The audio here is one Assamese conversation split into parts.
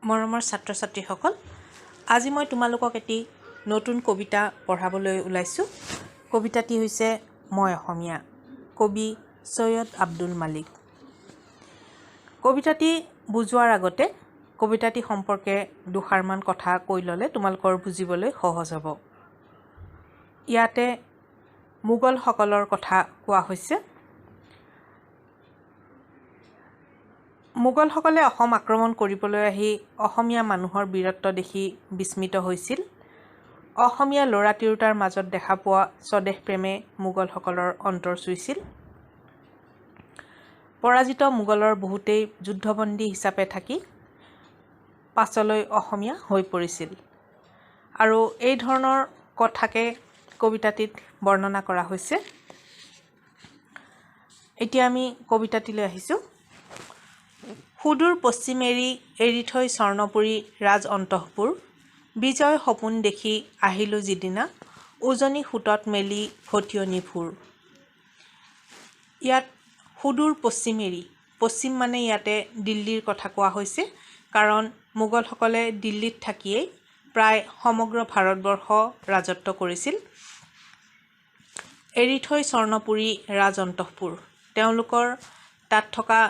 মৰমৰ ছাত্ৰ ছাত্ৰীসকল, আজি মই তোমালোকক এটি নতুন কবিতা পঢ়াবলৈ ওলাইছোঁ। কবিতাটি হৈছে মই অসমীয়া, কবি চৈয়দ আব্দুল মালিক। কবিতাটি বুজোৱাৰ আগতে কবিতাটি সম্পৰ্কে দুষাৰমান কথা কৈ ল'লে তোমালোকৰ বুজিবলৈ সহজ হ'ব। ইয়াতে মোগলসকলৰ কথা কোৱা হৈছে। মোগলসকলে অসম আক্ৰমণ কৰিবলৈ আহি অসমীয়া মানুহৰ বীৰত্ব দেখি বিস্মিত হৈছিল। অসমীয়া ল'ৰা তিৰোতাৰ মাজত দেখা পোৱা স্বদেশ প্ৰেমে মোগলসকলৰ অন্তৰ চুইছিল। পৰাজিত মোগলৰ বহুতেই যুদ্ধবন্দী হিচাপে থাকি পাছলৈ অসমীয়া হৈ পৰিছিল আৰু এই ধৰণৰ কথাকে কবিতাটিত বৰ্ণনা কৰা হৈছে। এতিয়া আমি কবিতাটিলৈ আহিছোঁ। সুদূৰ পশ্চিম এৰি এৰি থৈ স্বৰ্ণপুৰী ৰাজ অন্তঃপুৰ, বিজয় সপোন দেখি আহিলোঁ যিদিনা, উজনি সোঁতত মেলি ভটিয়নি ভোৰ। ইয়াত সুদূৰ পশ্চিম এৰি, পশ্চিম মানে ইয়াতে দিল্লীৰ কথা কোৱা হৈছে, কাৰণ মোগলসকলে দিল্লীত থাকিয়েই প্ৰায় সমগ্ৰ ভাৰতবৰ্ষ ৰাজত্ব কৰিছিল। এৰি থৈ স্বৰ্ণপুৰী ৰাজ অন্তঃপুৰ, তেওঁলোকৰ তাত থকা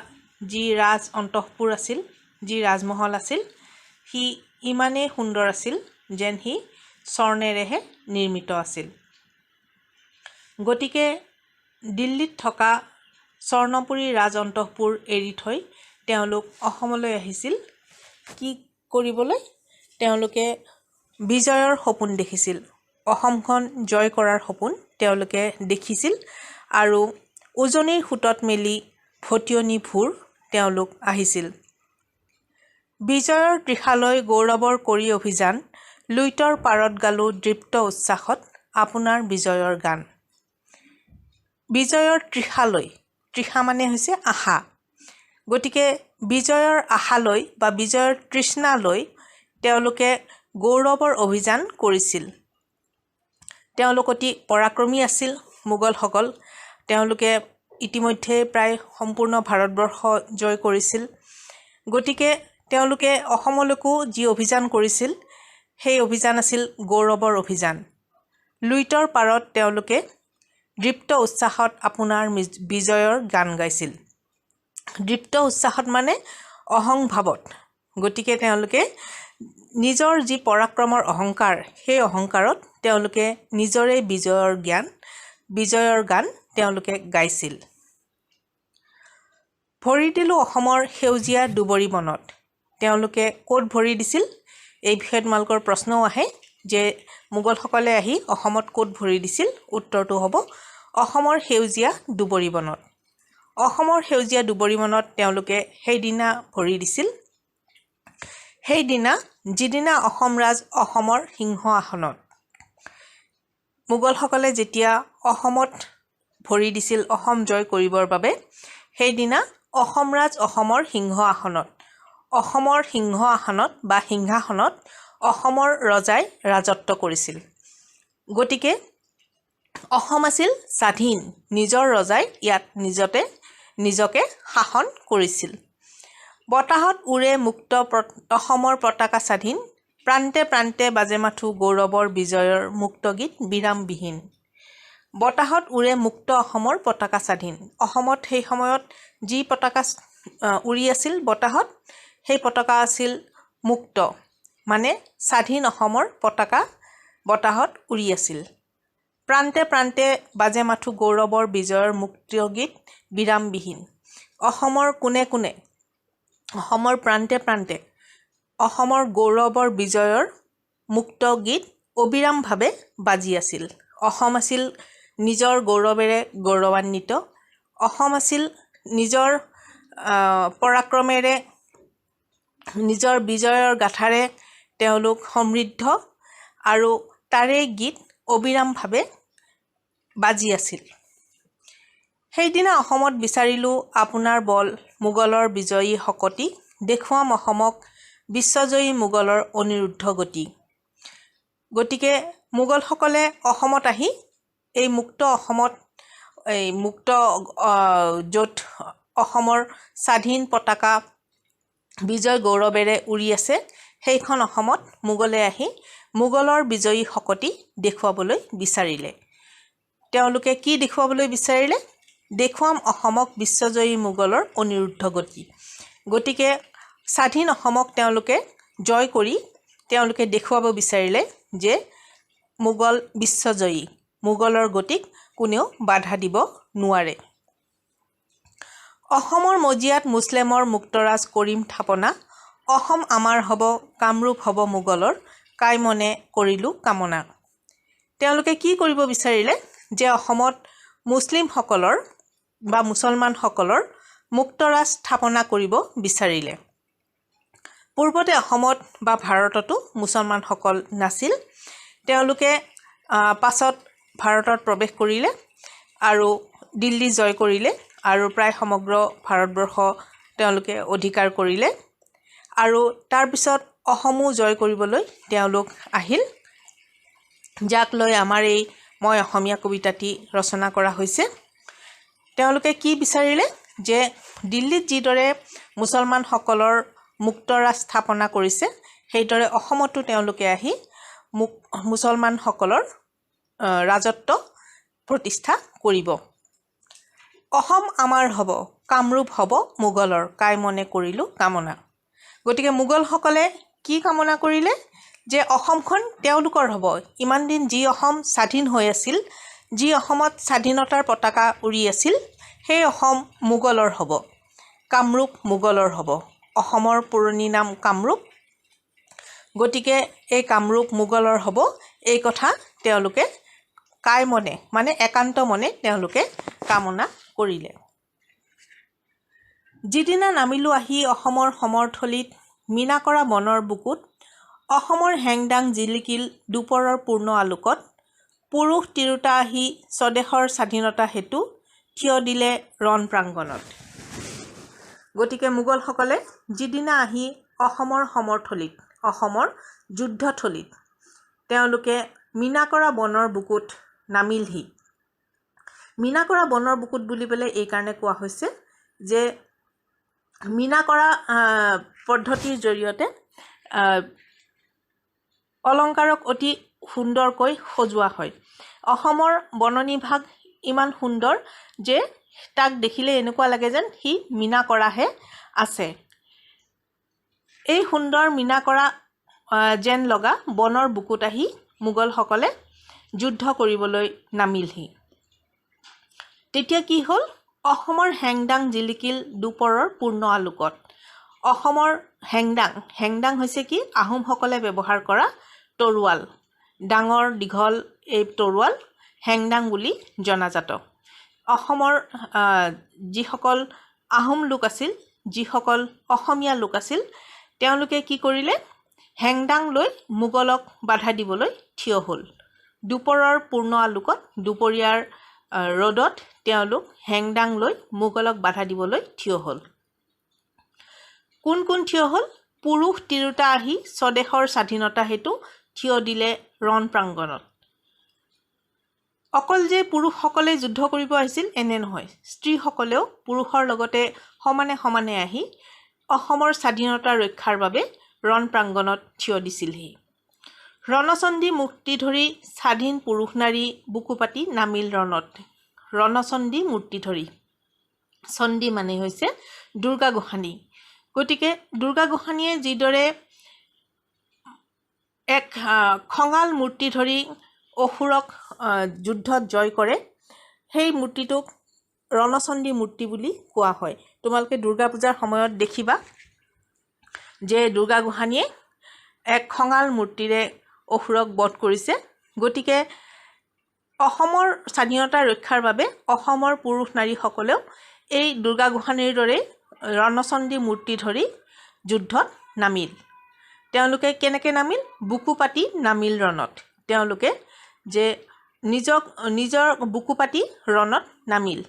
যি ৰাজ অন্তঃপুৰ আছিল, যি ৰাজমহল আছিল, সি ইমানেই সুন্দৰ আছিল যেন সি স্বৰ্ণেৰেহে নিৰ্মিত আছিল। গতিকে দিল্লীত থকা স্বৰ্ণপুৰী ৰাজ অন্তঃপুৰ এৰি থৈ তেওঁলোক অসমলৈ আহিছিল। কি কৰিবলৈ? তেওঁলোকে বিজয়ৰ সপোন দেখিছিল, অসমখন জয় কৰাৰ সপোন তেওঁলোকে দেখিছিল আৰু উজনিৰ সোঁতত মেলি ভটিয়নি ভোৰ তেওঁলোক আহিছিল। বিজয়ৰ তৃষালৈ গৌৰৱৰ কৰি অভিযান, লুইতৰ পাৰত গালো দৃপ্ত উচ্ছ্বাসত আপোনাৰ বিজয়ৰ গান। বিজয়ৰ তৃষালৈ, তৃষা মানে হৈছে আশা, গতিকে বিজয়ৰ আশালৈ বা বিজয়ৰ তৃষ্ণালৈ তেওঁলোকে গৌৰৱৰ অভিযান কৰিছিল। তেওঁলোক অতি পৰাক্ৰমী আছিল মোগলসকল, তেওঁলোকে ইতিমধ্যে প্ৰায় সম্পূৰ্ণ ভাৰতবৰ্ষ জয় কৰিছিল। গতিকে তেওঁলোকে অসমলৈকো যি অভিযান কৰিছিল সেই অভিযান আছিল গৌৰৱৰ অভিযান। লুইতৰ পাৰত তেওঁলোকে দৃপ্ত উচ্ছ্বাসত আপোনাৰ বিজয়ৰ গান গাইছিল। দৃপ্ত উচ্ছ্বাসত মানে অহংভাৱত, গতিকে তেওঁলোকে নিজৰ যি পৰাক্ৰমৰ অহংকাৰ, সেই অহংকাৰত তেওঁলোকে নিজৰে বিজয়ৰ গান তেওঁলোকে গাইছিল। ভৰি দিলোঁ অসমৰ সেউজীয়া দুবৰি বনত। তেওঁলোকে ক'ত ভৰি দিছিল এই বিষয়ে তোমালোকৰ প্ৰশ্নও আহে যে মোগলসকলে আহি অসমত ক'ত ভৰি দিছিল। উত্তৰটো হ'ব অসমৰ সেউজীয়া দুবৰি বনত। অসমৰ সেউজীয়া দুবৰি বনত তেওঁলোকে সেইদিনা ভৰি দিছিল, সেইদিনা যিদিনা অসম ৰাজ অসমৰ সিংহ আসনত। মোগলসকলে যেতিয়া অসমত ভৰি দিছিল অসম জয় কৰিবৰ বাবে, সেইদিনা অসম ৰাজ অসমৰ সিংহ আসনত, অসমৰ সিংহ আসনত বা সিংহাসনত অসমৰ ৰজাই ৰাজত্ব কৰিছিল। গতিকে অসম আছিল স্বাধীন, নিজৰ ৰজাই ইয়াত নিজকে শাসন কৰিছিল। বতাহত উৰে মুক্ত অসমৰ পতাকা স্বাধীন, প্ৰান্তে প্ৰান্তে বাজে মাথো গৌৰৱৰ বিজয়ৰ মুক্ত গীত বিৰামবিহীন। বতাহত উৰে মুক্ত অসমৰ পতাকা স্বাধীন। অসমত সেই সময়ত যি পতাকা উৰি আছিল বতাহত, সেই পতাকা আছিল মুক্ত, মানে স্বাধীন অসমৰ পতাকা বতাহত উৰি আছিল। প্ৰান্তে প্ৰান্তে বাজে মাথো গৌৰৱৰ বিজয়ৰ মুক্ত গীত বিৰামবিহীন। অসমৰ কোণে কোণে, অসমৰ প্ৰান্তে প্ৰান্তে অসমৰ গৌৰৱৰ বিজয়ৰ মুক্ত গীত অবিৰামভাৱে বাজি আছিল। অসম আছিল নিজৰ গৌৰৱেৰে গৌৰৱান্বিত, অসম আছিল নিজৰ পৰাক্ৰমেৰে, নিজৰ বিজয়ৰ গাথাৰে তেওঁলোক সমৃদ্ধ আৰু তাৰে গীত অবিৰামভাৱে বাজি আছিল। সেইদিনা অসমত বিচাৰিলোঁ আপোনাৰ বল, মোগলৰ বিজয়ী শকতি, দেখুৱাম অসমক বিশ্বজয়ী মোগলৰ অনিৰুদ্ধ গতি। গতিকে মোগলসকলে অসমত আহি এই মুক্ত অসমত, এই মুক্ত য'ত অসমৰ স্বাধীন পতাকা বিজয় গৌৰৱেৰে উৰি আছে, সেইখন অসমত মোগলে আহি মোগলৰ বিজয়ী শকতি দেখুৱাবলৈ বিচাৰিলে। তেওঁলোকে কি দেখুৱাবলৈ বিচাৰিলে? দেখুৱাম অসমক বিশ্বজয়ী মোগলৰ অনিৰুদ্ধ গতি। গতিকে স্বাধীন অসমক তেওঁলোকে জয় কৰি তেওঁলোকে দেখুৱাব বিচাৰিলে যে মোগল বিশ্বজয়ী, মোগলৰ গতিক কোনেও বাধা দিব নোৱাৰে। অসমৰ মজিয়াত মুছলিমৰ মুক্তৰাজ কৰিম থাপনা, অসম আমাৰ হ'ব, কামৰূপ হ'ব মোগলৰ, কাইমনে কৰিলোঁ কামনা। তেওঁলোকে কি কৰিব বিচাৰিলে যে অসমত মুছলিমসকলৰ বা মুছলমানসকলৰ মুক্তৰাজ স্থাপনা কৰিব বিচাৰিলে। পূৰ্বতে অসমত বা ভাৰততো মুছলমানসকল নাছিল। তেওঁলোকে পাছত ভাৰতত প্ৰৱেশ কৰিলে আৰু দিল্লী জয় কৰিলে আৰু প্ৰায় সমগ্ৰ ভাৰতবৰ্ষ তেওঁলোকে অধিকাৰ কৰিলে আৰু তাৰপিছত অসমো জয় কৰিবলৈ তেওঁলোক আহিল, যাক লৈ আমাৰ এই মই অসমীয়া কবিতাটি ৰচনা কৰা হৈছে। তেওঁলোকে কি বিচাৰিলে যে দিল্লীত যিদৰে মুছলমানসকলৰ মুক্তৰাজ স্থাপনা কৰিছে, সেইদৰে অসমতো তেওঁলোকে আহি মুছলমানসকলৰ ৰাজত্ব প্ৰতিষ্ঠা কৰিব। অসম আমাৰ হ'ব, কামৰূপ হ'ব মোগলৰ, কাইমনে কৰিলোঁ কামনা। গতিকে মোগলসকলে কি কামনা কৰিলে যে অসমখন তেওঁলোকৰ হ'ব। ইমান দিন যি অসম স্বাধীন হৈ আছিল, যি অসমত স্বাধীনতাৰ পতাকা উৰি আছিল, সেই অসম মোগলৰ হ'ব, কামৰূপ মোগলৰ হ'ব। অসমৰ পুৰণি নাম কামৰূপ, গতিকে এই কামৰূপ মোগলৰ হ'ব, এই কথা তেওঁলোকে কাইমনে মানে একান্ত মনে তেওঁলোকে কামনা কৰিলে। যিদিনা নামিলোঁ আহি অসমৰ সমৰথলীত, মীনা কৰা বনৰ বুকুত, অসমৰ হেংদাং জিলিকিল দুপৰৰ পূৰ্ণ আলোকত, পুৰুষ তিৰোতা আহি স্বদেশৰ স্বাধীনতা হেতু থিয় দিলে ৰণ প্ৰাংগণত। গতিকে মোগলসকলে যিদিনা আহি অসমৰ সমৰথলীত, অসমৰ যুদ্ধথলীত তেওঁলোকে মীনা কৰা বনৰ বুকুত নামিলহি। মীনা কৰা বনৰ বুকুত বুলি পেলাই এইকাৰণে কোৱা হৈছে যে মীনা কৰা পদ্ধতিৰ জৰিয়তে অলংকাৰক অতি সুন্দৰকৈ সজোৱা হয়। অসমৰ বননি ভাগ ইমান সুন্দৰ যে তাক দেখিলে এনেকুৱা লাগে যেন সি মীনা কৰাহে আছে। এই সুন্দৰ মীনা কৰা যেন লগা বনৰ বুকুত আহি মোগলসকলে যুদ্ধ কৰিবলৈ নামিলহি। তেতিয়া কি হ'ল? অসমৰ হেংদাং জিলিকিল দুপৰৰ পূৰ্ণ আলোকত। অসমৰ হেংদাং, হেংদাং হৈছে কি? আহোমসকলে ব্যৱহাৰ কৰা তৰোৱাল, ডাঙৰ দীঘল এই তৰোৱাল হেংদাং বুলি জনাজাত। অসমৰ যিসকল আহোম লোক আছিল, যিসকল অসমীয়া লোক আছিল, তেওঁলোকে কি কৰিলে? হেংদাং লৈ মোগলক বাধা দিবলৈ থিয় হ'ল। দুপৰৰ পূৰ্ণ আলোকত, দুপৰীয়াৰ ৰ'দত তেওঁলোক হেংদাং লৈ মোগলক বাধা দিবলৈ থিয় হ'ল। কোন কোন থিয় হ'ল? পুৰুষ তিৰোতা আহি স্বদেশৰ স্বাধীনতা হেতু থিয় দিলে ৰণ প্ৰাংগণত। অকল যে পুৰুষসকলে যুদ্ধ কৰিব আহিছিল এনে নহয়, স্ত্ৰীসকলেও পুৰুষৰ লগতে সমানে সমানে আহি অসমৰ স্বাধীনতা ৰক্ষাৰ বাবে ৰণ প্ৰাংগণত থিয় দিছিলহি। ৰণচণ্ডী মূৰ্তি ধৰি স্বাধীন পুৰুষ নাৰী বুকু পাতি নামিল ৰণত। ৰণচণ্ডী মূৰ্তি ধৰি, চণ্ডী মানে হৈছে দুৰ্গা গোসাঁনী। গতিকে দুৰ্গা গোসাঁনীয়ে যিদৰে এক খঙাল মূৰ্তি ধৰি অসুৰক যুদ্ধত জয় কৰে, সেই মূৰ্তিটোক ৰণচণ্ডী মূৰ্তি বুলি কোৱা হয়। তোমালোকে দুৰ্গা পূজাৰ সময়ত দেখিবা যে দুৰ্গা গোসাঁনীয়ে এক খঙাল মূৰ্তিৰে অসুৰক বধ কৰিছে। গতিকে অসমৰ স্বাধীনতা ৰক্ষাৰ বাবে অসমৰ পুৰুষ নাৰীসকলেও এই দুৰ্গা গোসাঁনীৰ দৰেই ৰণচণ্ডী মূৰ্তি ধৰি যুদ্ধত নামিল। তেওঁলোকে কেনেকৈ নামিল? বুকু পাতি নামিল ৰণত। তেওঁলোকে যে নিজৰ বুকু পাতি ৰণত নামিল,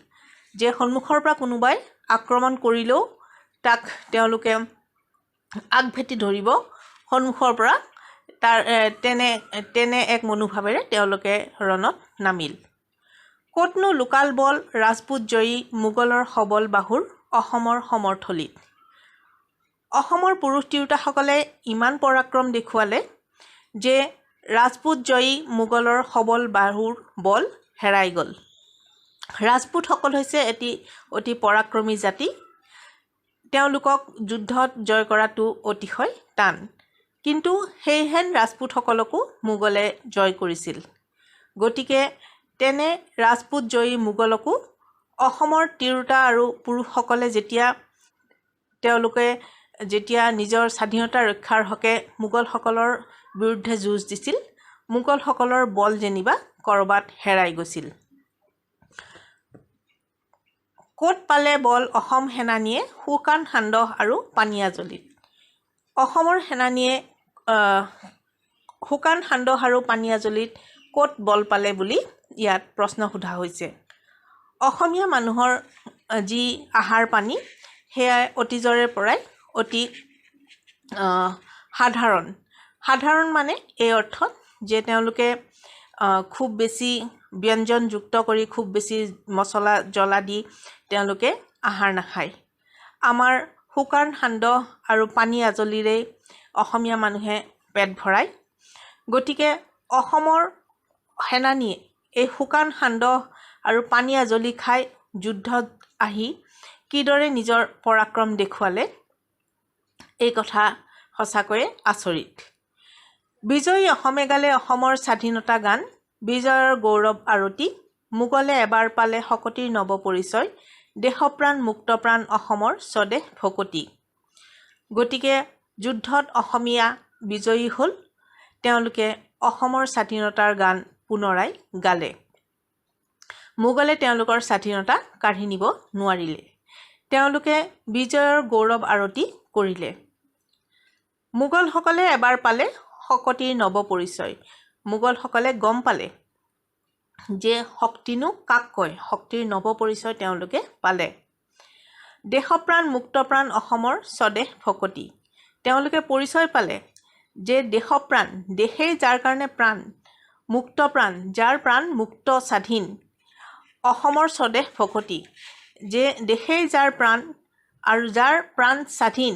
যে সন্মুখৰ পৰা কোনোবাই আক্ৰমণ কৰিলেও তাক তেওঁলোকে আগভেটি ধৰিব সন্মুখৰ পৰা, তাৰ তেনে তেনে এক মনোভাৱেৰে তেওঁলোকে ৰণত নামিল। ক'তনো লোকাল বল ৰাজপুত জয়ী মোগলৰ সবল বাহুৰ অসমৰ সমৰথলীত। অসমৰ পুৰুষ তিৰোতাসকলে ইমান পৰাক্ৰম দেখুৱালে যে ৰাজপুত জয়ী মোগলৰ সবল বাহুৰ বল হেৰাই গ'ল। ৰাজপুতসকল হৈছে এটি অতি পৰাক্ৰমী জাতি। তেওঁলোকক যুদ্ধত জয় কৰাটো অতিশয় টান, কিন্তু সেইহেন ৰাজপুতসকলকো মোগলে জয় কৰিছিল। গতিকে তেনে ৰাজপুত জয়ী মোগলকো অসমৰ তিৰোতা আৰু পুৰুষসকলে যেতিয়া তেওঁলোকে যেতিয়া নিজৰ স্বাধীনতা ৰক্ষাৰ হকে মোগলসকলৰ বিৰুদ্ধে যুঁজ দিছিল, মোগলসকলৰ বল যেনিবা ক'ৰবাত হেৰাই গৈছিল। ক'ত পালে বল অসম সেনানীয়ে? শুকান সান্দহ আৰু পানীয়াজলিত। অসমৰ সেনানীয়ে শুকান সান্দহ আৰু পানীয়াজলিত ক'ত বল পালে বুলি ইয়াত প্ৰশ্ন সোধা হৈছে। অসমীয়া মানুহৰ যি আহাৰ পানী, সেয়াই অতীজৰে পৰাই অতি সাধাৰণ। সাধাৰণ মানে এই অৰ্থত যে তেওঁলোকে খুব বেছি ব্যঞ্জনযুক্ত কৰি, খুব বেছি মছলা জ্বলা দি তেওঁলোকে আহাৰ নাখায়। আমাৰ শুকান সান্দহ আৰু পানী আজলিৰেই অসমীয়া মানুহে পেট ভৰায়। গতিকে অসমৰ সেনানীয়ে এই শুকান সান্দহ আৰু পানী আজলি খাই যুদ্ধত আহি কিদৰে নিজৰ পৰাক্ৰম দেখুৱালে, এই কথা সঁচাকৈয়ে আচৰিত। বিজয়ী অসমে গালে অসমৰ স্বাধীনতা গান, বিজয়ৰ গৌৰৱ আৰতি। মোগলে এবাৰ পালে শকতিৰ নৱ পৰিচয়, দেশপ্ৰাণ মুক্তপ্ৰাণ অসমৰ স্বদেশ ভকতি। গতিকে যুদ্ধত অসমীয়া বিজয়ী হ'ল, তেওঁলোকে অসমৰ স্বাধীনতাৰ গান পুনৰাই গালে। মোগলে তেওঁলোকৰ স্বাধীনতা কাঢ়ি নিব নোৱাৰিলে। তেওঁলোকে বিজয়ৰ গৌৰৱ আৰতি কৰিলে। মোগলসকলে এবাৰ পালে শকতিৰ নৱ পৰিচয়। মোগলসকলে গম পালে যে শক্তিনো কাক কয়, শক্তিৰ নৱ পৰিচয় তেওঁলোকে পালে। দেশপ্ৰাণ মুক্তপ্ৰাণ অসমৰ স্বদেশ ভকতি। তেওঁলোকে পৰিচয় পালে যে দেশপ্ৰাণ, দেশেই যাৰ কাৰণে প্ৰাণ, মুক্তপ্ৰাণ, যাৰ প্ৰাণ মুক্ত স্বাধীন, অসমৰ স্বদেশ ভকতি, যে দেশেই যাৰ প্ৰাণ আৰু যাৰ প্ৰাণ স্বাধীন,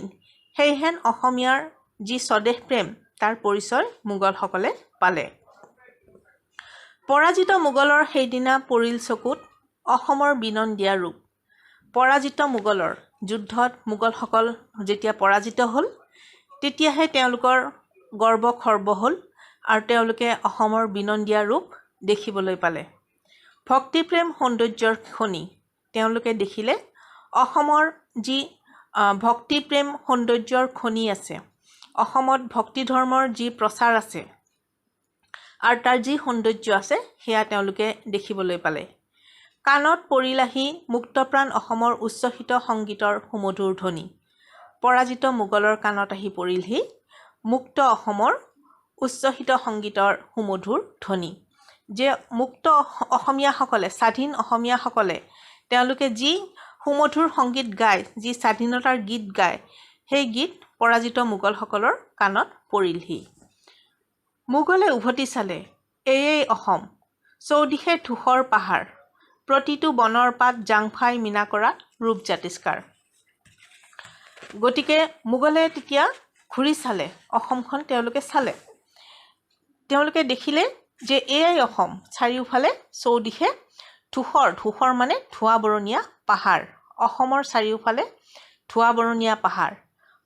সেইহেন অসমীয়াৰ যি স্বদেশ প্ৰেম, তাৰ পৰিচয় মোগলসকলে পালে। পৰাজিত মোগলৰ সেইদিনা পৰিল চকুত অসমৰ বিনন্দীয়া ৰূপ। পৰাজিত মোগলৰ যুদ্ধত মোগলসকল যেতিয়া পৰাজিত হ'ল, তেতিয়াহে তেওঁলোকৰ গৰ্ব খৰ্ব হ'ল আৰু তেওঁলোকে অসমৰ বিনন্দীয়া ৰূপ দেখিবলৈ পালে। ভক্তিপ্ৰেম সৌন্দৰ্যৰ খনি। তেওঁলোকে দেখিলে অসমৰ যি ভক্তিপ্ৰেম সৌন্দৰ্যৰ খনি আছে, অসমত ভক্তি ধৰ্মৰ যি প্ৰচাৰ আছে আৰু তাৰ যি সৌন্দৰ্য আছে, সেয়া তেওঁলোকে দেখিবলৈ পালে। কাণত পৰিলাহি মুক্তপ্ৰাণ অসমৰ উচ্ছ্বসিত সংগীতৰ সুমধুৰ ধ্বনি। পৰাজিত মোগলৰ কাণত আহি পৰিলহি মুক্ত অসমৰ উচ্ছ্বসিত সংগীতৰ সুমধুৰ ধ্বনি, যে মুক্ত অসমীয়াসকলে, স্বাধীন অসমীয়াসকলে তেওঁলোকে যি সুমধুৰ সংগীত গায়, যি স্বাধীনতাৰ গীত গায়, সেই গীত পৰাজিত মোগলসকলৰ কাণত পৰিলহি। মোগলে উভতি চালে, এয়েই অসম, চৌদিশে ধূসৰ পাহাৰ, প্ৰতিটো বনৰ পাত জাংফাই মীনা কৰা ৰূপ জাতিষ্কাৰ। গতিকে মোগলে তেতিয়া ঘূৰি চালে, অসমখন তেওঁলোকে চালে, তেওঁলোকে দেখিলে যে এয়াই অসম, চাৰিওফালে চৌদিশে ধূসৰ, ধূসৰ মানে ধোঁৱা বৰণীয়া পাহাৰ, অসমৰ চাৰিওফালে ধোঁৱা বৰণীয়া পাহাৰ,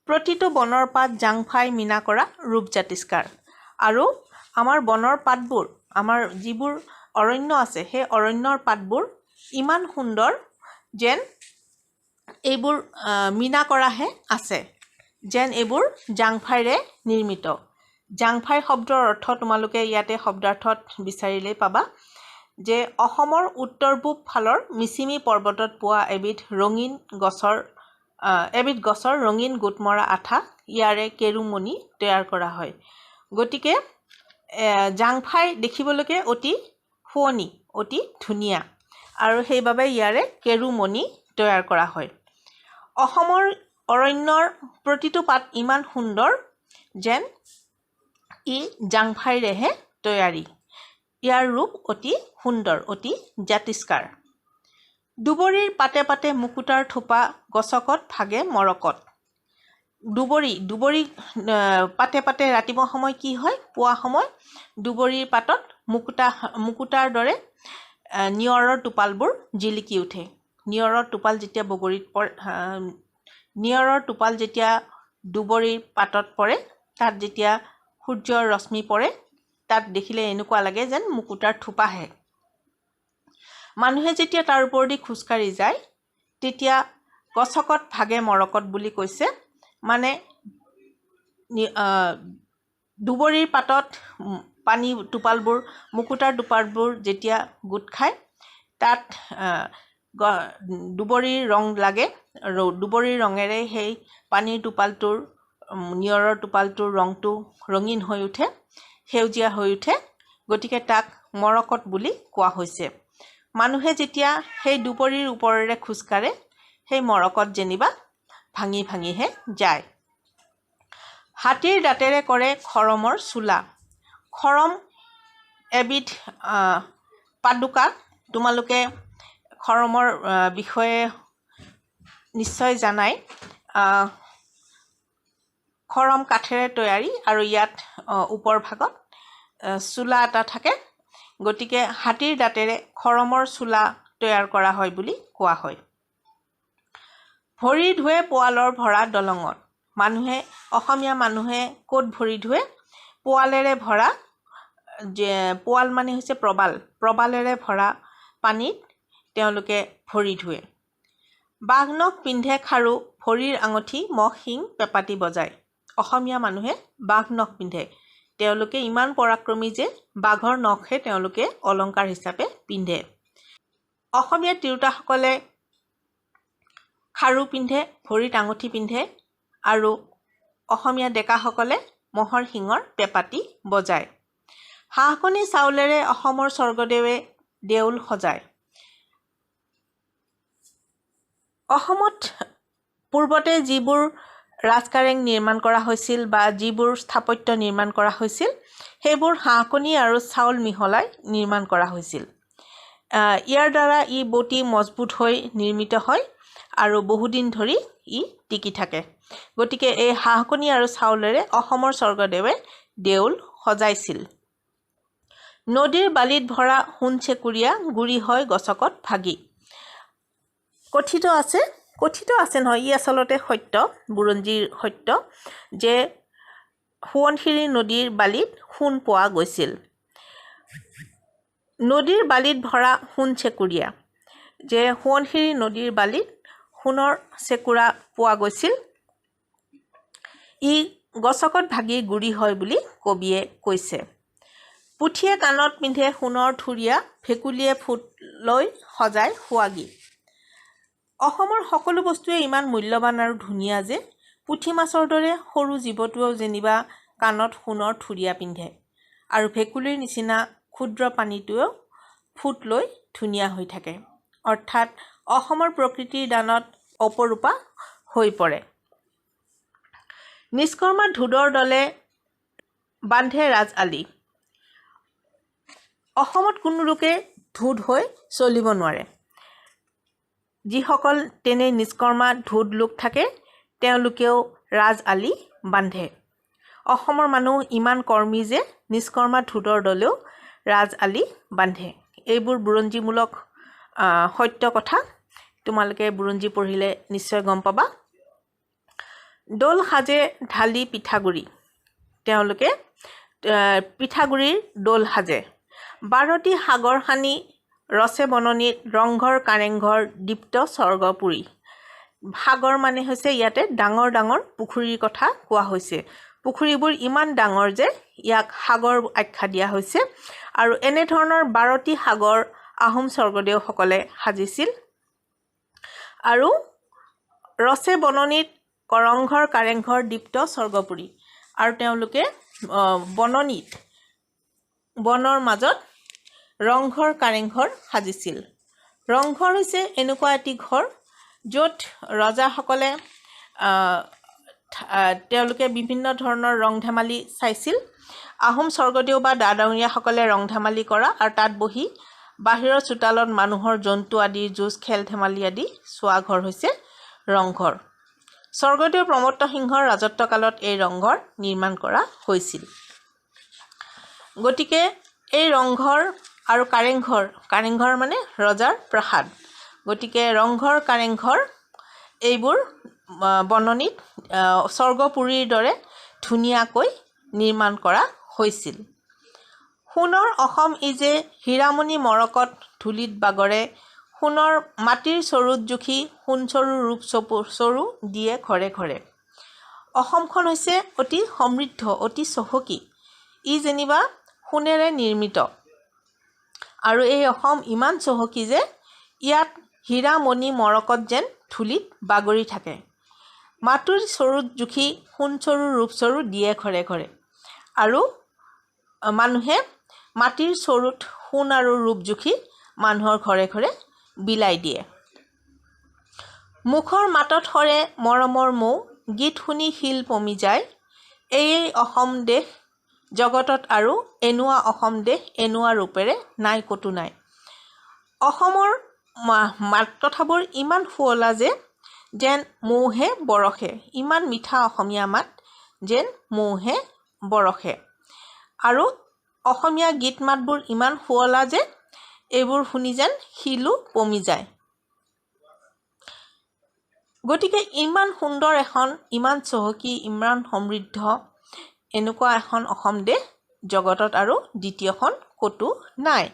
প্ৰতিটো বনৰ পাত জাংফাই মীনা কৰা ৰূপ জাতিষ্কাৰ। আৰু আমাৰ বনৰ পাতবোৰ, আমাৰ যিবোৰ অৰণ্য আছে, সেই অৰণ্যৰ পাতবোৰ ইমান সুন্দৰ যেন এইবোৰ মীনা কৰাহে আছে, যেন এইবোৰ জাংফাইৰে নিৰ্মিত। জাংফাই শব্দৰ অৰ্থ তোমালোকে ইয়াতে শব্দাৰ্থত বিচাৰিলেই পাবা যে অসমৰ উত্তৰ পূব ফালৰ মিচিমি পৰ্বতত পোৱা এবিধ ৰঙীন গছৰ, এবিধ গছৰ ৰঙীন গোটমৰা আঠা, ইয়াৰে কেৰুমণি তৈয়াৰ কৰা হয়। গতিকে জাংফাই দেখিবলৈকে অতি শুৱনি, অতি ধুনীয়া আৰু সেইবাবে ইয়াৰে কেৰুমণি তৈয়াৰ কৰা হয়। অসমৰ অৰণ্যৰ প্ৰতিটো পাত ইমান সুন্দৰ যেন ই জাংফাইৰেহে তৈয়াৰী। ইয়াৰ ৰূপ অতি সুন্দৰ, অতি জাতিষ্কাৰ। দুবৰিৰ পাতে পাতে মুকুতাৰ থোপা গছকত ভাগে মৰকত। দুবৰি দুবৰি পাতে পাতে ৰাতিপুৱা সময় কি হয়, পুৱা সময় দুবৰিৰ পাতত মুকুতাৰ দৰে নিয়ৰৰ টোপালবোৰ জিলিকি উঠে। নিয়ৰৰ টোপাল যেতিয়া বগৰীত পৰে, নিয়ৰৰ টোপাল যেতিয়া দুবৰিৰ পাতত পৰে, তাত যেতিয়া সূৰ্যৰ ৰশ্মি পৰে, তাত দেখিলে এনেকুৱা লাগে যেন মুকুতাৰ থোপাহে। মানুহে যেতিয়া তাৰ ওপৰেদি খোজকাঢ়ি যায় তেতিয়া গছকত ভাগে মৰকত বুলি কৈছে। মানে দুবৰিৰ পাতত পানী টোপালবোৰ, মুকুতাৰ টোপালবোৰ যেতিয়া গোট খায়, তাত দুবৰিৰ ৰং লাগে আৰু দুবৰিৰ ৰঙেৰে সেই পানীৰ টোপালটোৰ, নিয়ৰৰ টোপালটোৰ ৰংটো ৰঙীন হৈ উঠে, সেউজীয়া হৈ উঠে। গতিকে তাক মৰকত বুলি কোৱা হৈছে। মানুহে যেতিয়া সেই দুবৰিৰ ওপৰেৰে খোজকাঢ়ে, সেই মৰকত যেনিবা ভাঙি ভাঙিহে যায়। হাতীৰ দাঁতেৰে কৰে খৰমৰ চোলা। খৰম এবিধ পাদুকা। তোমালোকে খৰমৰ বিষয়ে নিশ্চয় জানাই। খৰম কাঠেৰে তৈয়াৰী আৰু ইয়াত ওপৰ ভাগত চোলা এটা থাকে। গতিকে হাতীৰ দাঁতেৰে খৰমৰ চোলা তৈয়াৰ কৰা হয় বুলি কোৱা হয়। ভৰি ধুৱে পোৱালৰ ভৰা দলঙত। মানুহে, অসমীয়া মানুহে ক'ত ভৰি ধুৱে? পোৱালেৰে ভৰা, যে পোৱাল মানে হৈছে প্ৰবাল, প্ৰবালেৰে ভৰা পানীত তেওঁলোকে ভৰি ধুৱে। বাঘ নখ পিন্ধে খাৰু, ভৰিৰ আঙুঠি, মহ শিং পেঁপাটি বজায়। অসমীয়া মানুহে বাঘ নখ পিন্ধে। তেওঁলোকে ইমান পৰাক্ৰমী যে বাঘৰ নখহে তেওঁলোকে অলংকাৰ হিচাপে পিন্ধে। অসমীয়া তিৰোতাসকলে খাৰু পিন্ধে, ভৰিত আঙুঠি পিন্ধে আৰু অসমীয়া ডেকাসকলে ম'হৰ শিঙৰ পেঁপাটি বজায়। হাঁহকণী চাউলেৰে অসমৰ স্বৰ্গদেৱে দেউল সজায়। অসমত পূৰ্বতে যিবোৰ ৰাজকাৰেং নিৰ্মাণ কৰা হৈছিল বা যিবোৰ স্থাপত্য নিৰ্মাণ কৰা হৈছিল, সেইবোৰ হাঁহকণী আৰু চাউল মিহলাই নিৰ্মাণ কৰা হৈছিল। ইয়াৰ দ্বাৰা ই অতি মজবুত হৈ নিৰ্মিত হয় আৰু বহুদিন ধৰি ই টিকি থাকে। গতিকে এই হাঁহকণী আৰু চাউলেৰে অসমৰ স্বৰ্গদেৱে দেউল সজাইছিল। নদীৰ বালিত ভৰা সোণ চেকুৰীয়া গুৰি হয় গছকত ভাগি। কথিত আছে, কথিত আছে নহয়, ই আচলতে সত্য, বুৰঞ্জীৰ সত্য যে সোৱণশিৰি নদীৰ বালিত সোণ পোৱা গৈছিল। নদীৰ বালিত ভৰা সোণ চেকুৰীয়া, যে সোৱণশিৰি নদীৰ বালিত সোণৰ চেকুৰা পোৱা গৈছিল, ই গছকত ভাগি গুৰি হয় বুলি কবিয়ে কৈছে। পুঠিয়ে কাণত পিন্ধে সোণৰ থুৰীয়া, ভেকুলীয়ে ফুট লৈ সজায় সুৱাগী। অসমৰ সকলো বস্তুৱে ইমান মূল্যৱান আৰু ধুনীয়া যে পুঠি মাছৰ দৰে সৰু জীৱটোৱেও যেনিবা কাণত সোণৰ থুৰীয়া পিন্ধে আৰু ভেকুলীৰ নিচিনা ক্ষুদ্ৰ প্ৰাণীটোৱেও ফুট লৈ ধুনীয়া হৈ থাকে। অৰ্থাৎ অসমৰ প্ৰকৃতিৰ দানত অপৰূপা হৈ পৰে। নিষ্কৰ্মা ধোদৰ দলে বান্ধে ৰাজ আলি। অসমত কোনো লোকে ধোদ হৈ চলিব নোৱাৰে। যিসকল তেনে নিষ্কৰ্মা ধোদ লোক থাকে তেওঁলোকেও ৰাজ আলি বান্ধে। অসমৰ মানুহ ইমান কৰ্মী যে নিষ্কৰ্মা ধোদৰ দলেও ৰাজ আলি বান্ধে। এইবোৰ বুৰঞ্জীমূলক সত্য কথা, তোমালোকে বুৰঞ্জী পঢ়িলে নিশ্চয় গম পাবা। দৌল সাজে ঢালি পিঠাগুড়ি, তেওঁলোকে পিঠাগুড়িৰ দৌল সাজে। বাৰটি সাগৰ সানি ৰচে বননিত ৰংঘৰ কাৰেংঘৰ দীপ্ত স্বৰ্গপুৰী। সাগৰ মানে হৈছে ইয়াতে ডাঙৰ ডাঙৰ পুখুৰীৰ কথা কোৱা হৈছে। পুখুৰীবোৰ ইমান ডাঙৰ যে ইয়াক সাগৰ আখ্যা দিয়া হৈছে। আৰু এনেধৰণৰ বাৰটি সাগৰ আহোম স্বৰ্গদেউসকলে সাজিছিল। আৰু ৰচে বননিত কৰংঘৰ কাৰেংঘৰ দীপ্ত স্বৰ্গপুৰী, আৰু তেওঁলোকে বননিত বনৰ মাজত ৰংঘৰ কাৰেংঘৰ সাজিছিল। ৰংঘৰ হৈছে এনেকুৱা এটি ঘৰ য'ত ৰজাসকলে তেওঁলোকে বিভিন্ন ধৰণৰ ৰং ধেমালি চাইছিল। আহোম স্বৰ্গদেউ বা ডা-ডাঙৰীয়াসকলে ৰং ধেমালি কৰা আৰু তাত বহি বাহিৰৰ চোতালত মানুহৰ জন্তু আদিৰ যুঁজ খেল ধেমালি আদি চোৱা ঘৰ হৈছে ৰংঘৰ। স্বৰ্গদেউ প্ৰমত্ত সিংহৰ ৰাজত্বকালত এই ৰংঘৰ নিৰ্মাণ কৰা হৈছিল। গতিকে এই ৰংঘৰ আৰু কাৰেংঘৰ, কাৰেংঘৰ মানে ৰজাৰ প্ৰাসাদ, গতিকে ৰংঘৰ, কাৰেংঘৰ এইবোৰ বননিত স্বৰ্গপুৰীৰ দৰে ধুনীয়াকৈ নিৰ্মাণ কৰা হৈছিল। সোণৰ অসম ইজে হীৰামণি মৰকত ধূলিত বাগৰে, সোণৰ মাটিৰ চৰুত জুখি সোণ চৰু ৰূপ চৰু দিয়ে ঘৰে ঘৰে। অসমখন হৈছে অতি সমৃদ্ধ, অতি চহকী, ই যেনিবা সোণেৰে নিৰ্মিত। আৰু এই অসম ইমান চহকী যে ইয়াত হীৰা মণি মৰকত যেন ধূলিত বাগৰি থাকে। মাটিৰ চৰুত জুখি সোণ চৰু ৰূপ চৰু দিয়ে ঘৰে ঘৰে। আৰু মানুহে মাটিৰ চৰুত সোণ আৰু ৰূপ জুখি মানুহৰ ঘৰে ঘৰে বিলাই দিয়ে। মুখৰ মাতত সৰে মৰমৰ মৌ, গীত শুনি শিল পমি যায়। এয়েই অসম দেশ জগতত আৰু এনুৱা অসম দেশ এনুৱা ৰূপেৰে নাই ক'তো নাই। অসমৰ মাত কথাবোৰ ইমান শুৱলা যে যেন মৌহে বৰষে, ইমান মিঠা অসমীয়া মাত যেন মৌহে বৰষে। আৰু অসমীয়া গীত মাতবোৰ ইমান শুৱলা যে এইবোৰ শুনি যেন শিলো পমি যায়। গতিকে ইমান সুন্দৰ এখন, ইমান চহকী, ইমান সমৃদ্ধ এনেকুৱা এখন অসম দেশ জগতত আৰু দ্বিতীয়খন ক'তো নাই।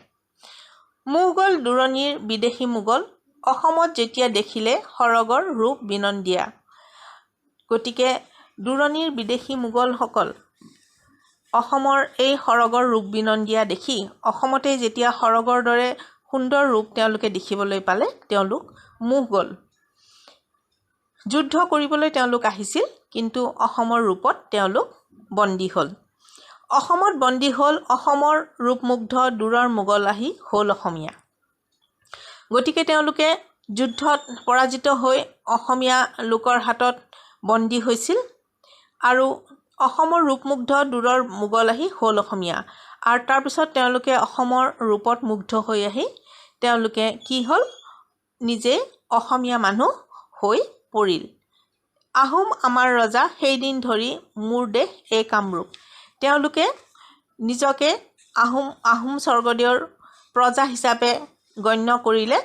মোগল দূৰণিৰ বিদেশী মোগল অসমত যেতিয়া দেখিলে সৰগৰ ৰূপ বিনন্দীয়া। গতিকে দূৰণিৰ বিদেশী মোগলসকল অসমৰ এই সৰগৰ ৰূপ বিনন্দীয়া দেখি, অসমতেই যেতিয়া সৰগৰ দৰে সুন্দৰ ৰূপ তেওঁলোকে দেখিবলৈ পালে, তেওঁলোক মোহ গ'ল। যুদ্ধ কৰিবলৈ তেওঁলোক আহিছিল, কিন্তু অসমৰ ৰূপত তেওঁলোক বন্দী হ'ল। অসমত বন্দী হ'ল, অসমৰ ৰূপমুগ্ধ দূৰৰ মোগল আহি হ'ল অসমীয়া। গতিকে তেওঁলোকে যুদ্ধত পৰাজিত হৈ অসমীয়া লোকৰ হাতত বন্দী হৈছিল আৰু অসমৰ ৰূপমুগ্ধ দূৰৰ মোগল আহি হ'ল অসমীয়া। আৰু তাৰপিছত তেওঁলোকে অসমৰ ৰূপত মুগ্ধ হৈ আহি তেওঁলোকে কি হ'ল, নিজে অসমীয়া মানুহ হৈ পৰিল। আহোম আমাৰ ৰজা সেইদিন ধৰি মোৰ দেশ এই কামৰূপ। তেওঁলোকে নিজকে আহোম স্বৰ্গদেউৰ প্ৰজা হিচাপে গণ্য কৰিলে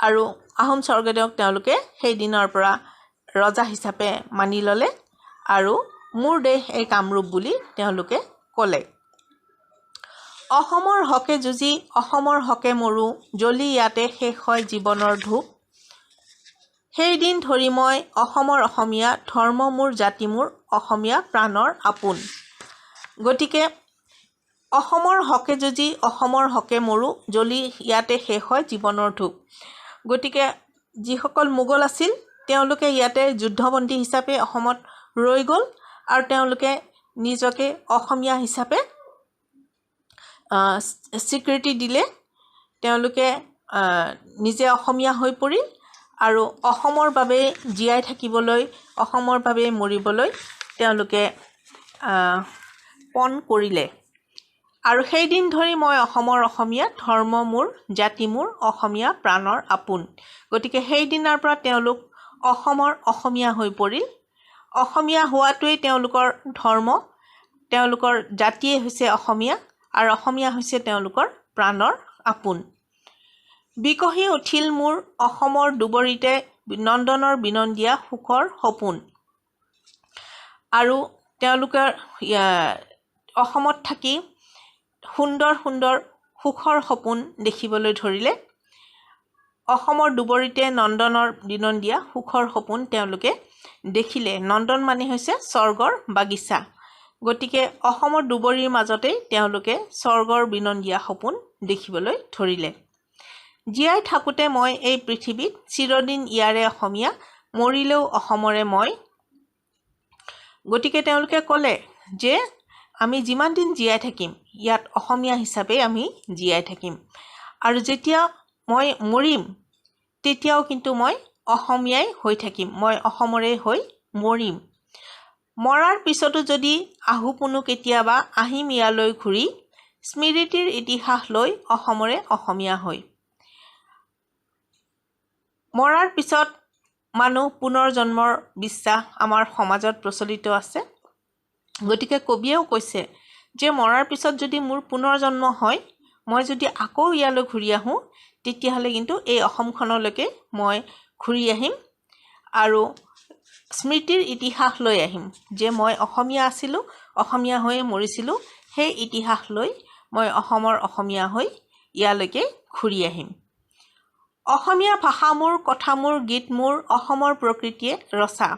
আৰু আহোম স্বৰ্গদেউক তেওঁলোকে সেইদিনৰ পৰা ৰজা হিচাপে মানি ল'লে আৰু মোৰ দেশ এই কামৰূপ বুলি তেওঁলোকে ক'লে। অসমৰ হকে যুঁজি অসমৰ হকে মৰো, জ্বলি ইয়াতে শেষ হয় জীৱনৰ ধূপ। সেইদিন ধৰি মই অসমৰ অসমীয়া, ধৰ্ম মোৰ জাতি মোৰ অসমীয়া প্ৰাণৰ আপোন। গতিকে অসমৰ হকে যুঁজি অসমৰ হকে মৰো, জ্বলি ইয়াতে শেষ হয় জীৱনৰ ধূপ। গতিকে যিসকল মোগল আছিল তেওঁলোকে ইয়াতে যুদ্ধবন্দী হিচাপে অসমত ৰৈ গ'ল আৰু তেওঁলোকে নিজকে অসমীয়া হিচাপে স্বীকৃতি দিলে। তেওঁলোকে নিজে অসমীয়া হৈ পৰিল আৰু অসমৰ বাবে জীয়াই থাকিবলৈ, অসমৰ বাবে মৰিবলৈ তেওঁলোকে পণ কৰিলে। আৰু সেইদিন ধৰি মই অসমৰ অসমীয়া, ধৰ্ম মোৰ জাতি মোৰ অসমীয়া প্ৰাণৰ আপোন। গতিকে সেইদিনাৰ পৰা তেওঁলোক অসমৰ অসমীয়া হৈ পৰিল। অসমীয়া হোৱাটোৱেই তেওঁলোকৰ ধৰ্ম, তেওঁলোকৰ জাতিয়েই হৈছে অসমীয়া আৰু অসমীয়া হৈছে তেওঁলোকৰ প্ৰাণৰ আপোন। বিকশি উঠিল মোৰ অসমৰ দুবৰিতে নন্দনৰ বিনন্দীয়া সুখৰ সপোন। আৰু তেওঁলোকৰ অসমত থাকি সুন্দৰ সুন্দৰ সুখৰ সপোন দেখিবলৈ ধৰিলে। অসমৰ দুবৰিতে নন্দনৰ বিনন্দীয়া সুখৰ সপোন তেওঁলোকে দেখিলে। নন্দন মানে হৈছে স্বৰ্গৰ বাগিচা। গতিকে অসমৰ দুবৰিৰ মাজতেই তেওঁলোকে স্বৰ্গৰ বিনন্দীয়া সপোন দেখিবলৈ ধৰিলে। জীয়াই থাকোঁতে মই এই পৃথিৱীত চিৰদিন ইয়াৰে অসমীয়া, মৰিলেও অসমৰে মই। গতিকে তেওঁলোকে ক'লে যে আমি যিমান দিন জীয়াই থাকিম ইয়াত অসমীয়া হিচাপেই আমি জীয়াই থাকিম, আৰু যেতিয়া মই মৰিম তেতিয়াও কিন্তু মই অসমীয়াই হৈ থাকিম, মই অসমৰে হৈ মৰিম। মৰাৰ পিছতো যদি আহোঁ পুনো কেতিয়াবা আহিম ইয়ালৈ ঘূৰি, স্মৃতিৰ ইতিহাস লৈ অসমৰে অসমীয়া হৈ। মৰাৰ পিছত মানুহ পুনৰ জন্মৰ বিশ্বাস আমাৰ সমাজত প্ৰচলিত আছে। গতিকে কবিয়েও কৈছে যে মৰাৰ পিছত যদি মোৰ পুনৰ জন্ম হয়, মই যদি আকৌ ইয়ালৈ ঘূৰি আহোঁ, তেতিয়াহ'লে কিন্তু এই অসমখনলৈকে মই ঘূৰি আহিম আৰু স্মৃতিৰ ইতিহাস লৈ আহিম যে মই অসমীয়া আছিলোঁ, অসমীয়া হৈয়ে মৰিছিলোঁ। সেই ইতিহাস লৈ মই অসমৰ অসমীয়া হৈ ইয়ালৈকে ঘূৰি আহিম। অসমীয়া ভাষা মোৰ, কথা মোৰ, গীত মোৰ, অসমৰ প্ৰকৃতিয়ে ৰচা।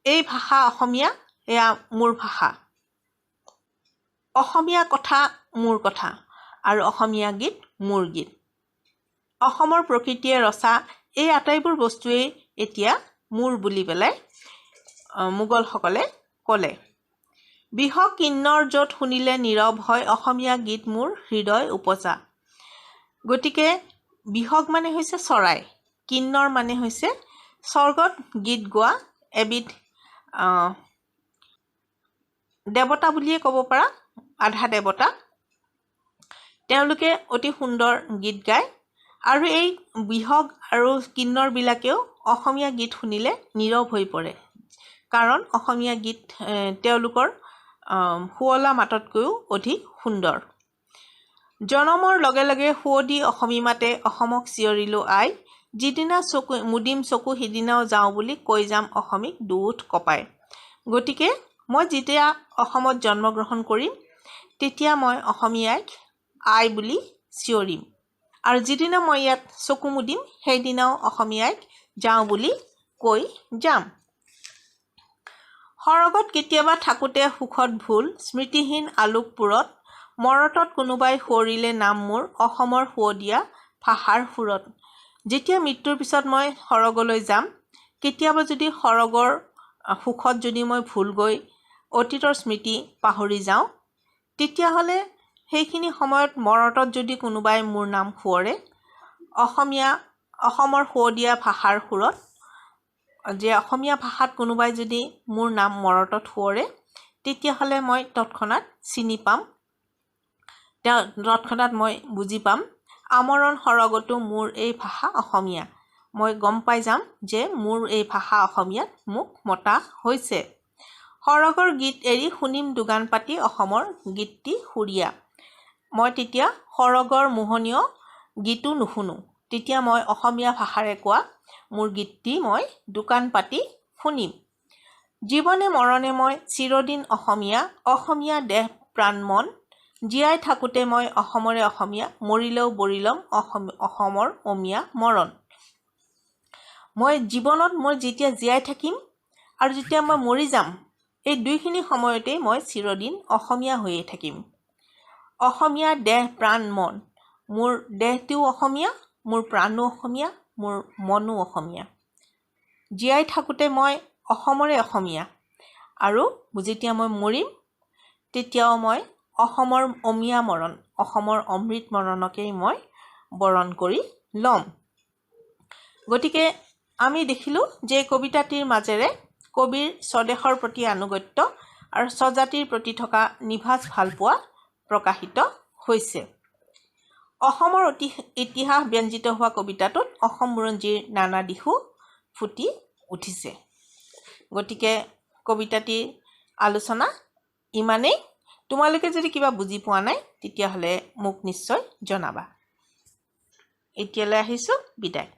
এই ভাষা অসমীয়া, এয়া মোৰ ভাষা। অসমীয়া কথা মোৰ কথা আৰু অসমীয়া গীত মোৰ গীত। অসমৰ প্ৰকৃতিয়ে ৰচা এই আটাইবোৰ বস্তুৱেই এতিয়া মোৰ বুলি পেলাই মোগলসকলে ক'লে। বিহগ কিন্নৰ য'ত শুনিলে নীৰৱ হয়, অসমীয়া গীত মোৰ হৃদয় উপজা। গতিকে বিহগ মানে হৈছে চৰাই, কিন্নৰ মানে হৈছে স্বৰ্গত গীত গোৱা এবিধ দেৱতা বুলিয়ে ক'ব পাৰা, আধা দেৱতা। তেওঁলোকে অতি সুন্দৰ গীত গায় আৰু এই বিহগ আৰু কিন্নৰবিলাকেও অসমীয়া গীত শুনিলে নীৰৱ হৈ পৰে, কাৰণ অসমীয়া গীত তেওঁলোকৰ শুৱলা মাততকৈও অধিক সুন্দৰ। জনমৰ লগে লগে সুৱদি অসমী মাতে অসমক চিঞৰিলোঁ আই, যিদিনা চকু মুদিম চকু সিদিনাও যাওঁ বুলি কৈ যাম অসমীক দুওঁঠ কঁপাই। গতিকে মই যেতিয়া অসমত জন্মগ্ৰহণ কৰিম, তেতিয়া মই অসমীয়াইক আই বুলি চিঞৰিম আৰু যিদিনা মই ইয়াত চকু মুদিম, সেইদিনাও অসমীয়াইক যাওঁ বুলি কৈ যাম। সৰগত কেতিয়াবা থাকোঁতে সুখত ভুল স্মৃতিহীন আলোকপুৰত, মৰতত কোনোবাই সোঁৱৰিলে নাম মোৰ অসমৰ সুৱদীয়া ভাষাৰ সুৰত। যেতিয়া মৃত্যুৰ পিছত মই সৰগলৈ যাম, কেতিয়াবা যদি সৰগৰ সুখত যদি মই ভুল গৈ অতীতৰ স্মৃতি পাহৰি যাওঁ, তেতিয়াহ'লে সেইখিনি সময়ত মৰতত যদি কোনোবাই মোৰ নাম সোঁৱৰে অসমীয়া অসমৰ সুৱদীয়া ভাষাৰ সুৰত, যে অসমীয়া ভাষাত কোনোবাই যদি মোৰ নাম মৰতত সোঁৱৰে, তেতিয়াহ'লে মই তৎক্ষণাত চিনি পাম, তেওঁ তৎক্ষণাত মই বুজি পাম আমৰণ সৰগতো মোৰ এই ভাষা অসমীয়া। মই গম পাই যাম যে মোৰ এই ভাষা অসমীয়াত মোক মতা হৈছে। সৰগৰ গীত এৰি শুনিম দোকান পাতি অসমৰ গীতটি সুৰীয়া। মই তেতিয়া সৰগৰ মোহনীয় গীতো নুশুনো, তেতিয়া মই অসমীয়া ভাষাৰে কোৱা মোৰ গীতটি মই দোকান পাতি শুনিম। জীৱনে মৰণে মই চিৰদিন অসমীয়া, অসমীয়া দেহ প্ৰাণ মন। জীয়াই থাকোঁতে মই অসমৰে অসমীয়া, মৰিলেও বৰি ল'ম অসম অসমৰ অমীয়া মৰণ। মই জীৱনত মই যেতিয়া জীয়াই থাকিম আৰু যেতিয়া মই মৰি যাম, এই দুইখিনি সময়তেই মই চিৰদিন অসমীয়া হৈয়ে থাকিম। অসমীয়া দেহ প্ৰাণ মন, মোৰ দেহটোও অসমীয়া, মোৰ প্ৰাণো অসমীয়া, মোৰ মনো অসমীয়া। জীয়াই থাকোঁতে মই অসমৰে অসমীয়া আৰু যেতিয়া মই মৰিম, তেতিয়াও মই অসমৰ অমীয়া মৰণ, অসমৰ অমৃত মৰণকেই মই বৰণ কৰি ল'ম। গতিকে আমি দেখিলোঁ যে কবিতাটিৰ মাজেৰে কবিৰ স্বদেশৰ প্ৰতি আনুগত্য আৰু স্বজাতিৰ প্ৰতি থকা নিভাঁজ ভালপোৱা প্ৰকাশিত হৈছে। অসমৰ অতি ইতিহাস ব্যঞ্জিত হোৱা কবিতাটোত অসম বুৰঞ্জীৰ নানা দিশো ফুটি উঠিছে। গতিকে কবিতাটিৰ আলোচনা ইমানেই। তোমালোকে যদি কিবা বুজি পোৱা নাই, তেতিয়াহ'লে মোক নিশ্চয় জনাবা। এতিয়ালৈ আহিছোঁ, বিদায়।